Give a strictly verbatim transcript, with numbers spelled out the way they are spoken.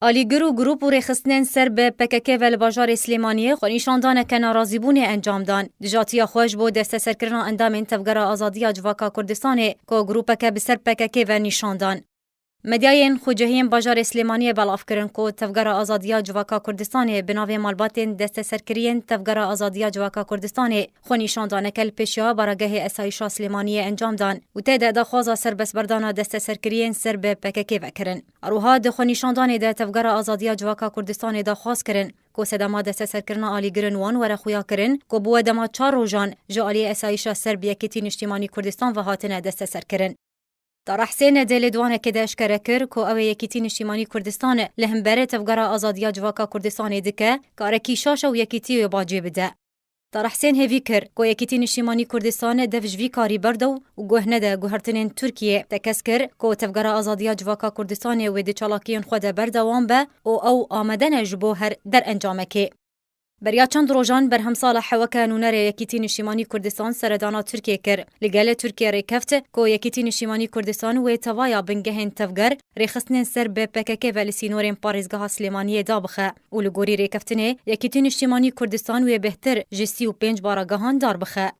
Alîgir û grûp û rêxistinên ser bi P K K ve li bajarê Silêmaniyê xwenîşandaneke narazîbûnê encam dan. Dijatiya xwe ji bo desteserkirina endamên Tevgera Azadiya Civaka Kurdistanê ku grûpeke bi ser P K K ve nîşan dan. Medyayên xwecihiyên bajarê Silêmaniyê belav kirin ku Tevgera Azadiya Civaka Kurdistanê bi navê malbatên desteserkiriyên Tevgera Azadiya Civaka Kurdistanê xwenîşandaneke li pêşiya Baragehê Esayîşa Silêmaniyê encam dan û tê de daxwaza serbestberdana desteserkiriyên ser bi P K K ve kirin. Her wiha di xwenîşandanê de Tevgera Azadiya Civaka Kurdistanê daxwaz kirin ku sedema desteserkirina alîgirin wan were xuya kirin ku bi we dema çar rojan ji aliyê Esayîşa ser bi Yekîtî Niştîmanî Kurdistan ve hatine desteserkirin. Tara Husên di lêdwanekê de eşkere kir ku ew ê Yekîtî Niştîmanî Kurdistan li hemberê Tevgera Azadiya Civaka Kurdistanê dike, karekî şaş e û yekîtiyê wê bacê bide. Tara Husên hêvî kir ku Yekîtî Niştîmanî Kurdistan dev ji vî karî berde û guh nede guhertinên Tirkiyê. Tekez kir ku Tevgera Azadiya Civaka Kurdistanê wê di çalakiyên xwe de berdewam be û ew amade ne ji bo her derencamekê. Beriya çend rojan Berhem Saleh heweke nûnerê Yekîtî Niştîmanî Kurdistan seredana Tirkiyê kir. Li gele Tirkiye rêkeft ku Yekîtî Niştîmanî Kurdistan wê tevaya bingehên tevger rêxistinên ser bi P K K ve li sînorên parêzgeha Silêmaniyê dabixe û li gorî rêkeftinê Yekîtî Niştîmanî Kurdistan wê bêhtir ji sî û pênc baragehan darbixe.